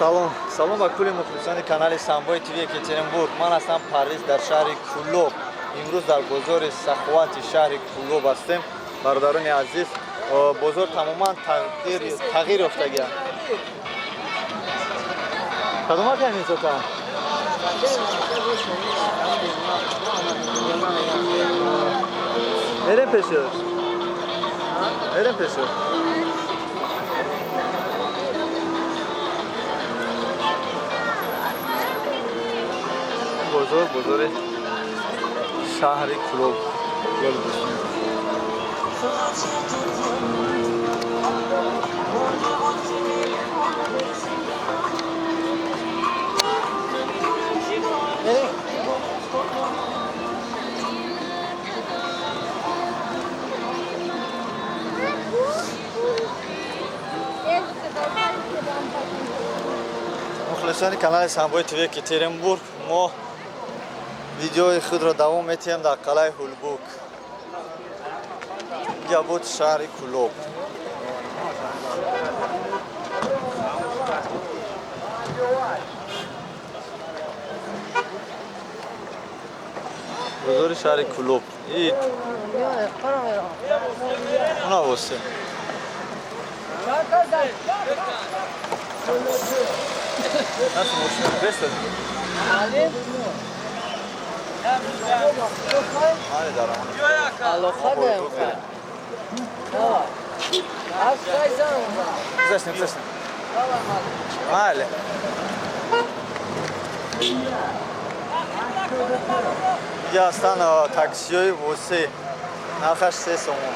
Салом, салом ба кулли мухлисони канали Самбои ТВ Екатеринбург. Ман ҳастам Парвиз дар шаҳри Кӯлоб. Имрӯз дар бозори Саховати шаҳри Кӯлоб ҳастем. Бародарони азиз, бозор тамоман тағйир ёфтагиа. Кадома каминсота? Мерем пешош. Мерем пешош. Бозор, бозори шаҳри Кӯлоб. Мухлисони канали Самбои ТВ Екатеринбург, мо видеои худро давом метиҳем дар қалъаи Ҳулбук. Инҷа буд шаҳри Кӯлоб. Бозори шаҳри Кӯлоб. Уна восе. Нашу мошину беста. Майли. Инҷа ҳастанд таксиҳои восе. Нархаш 3 сомон.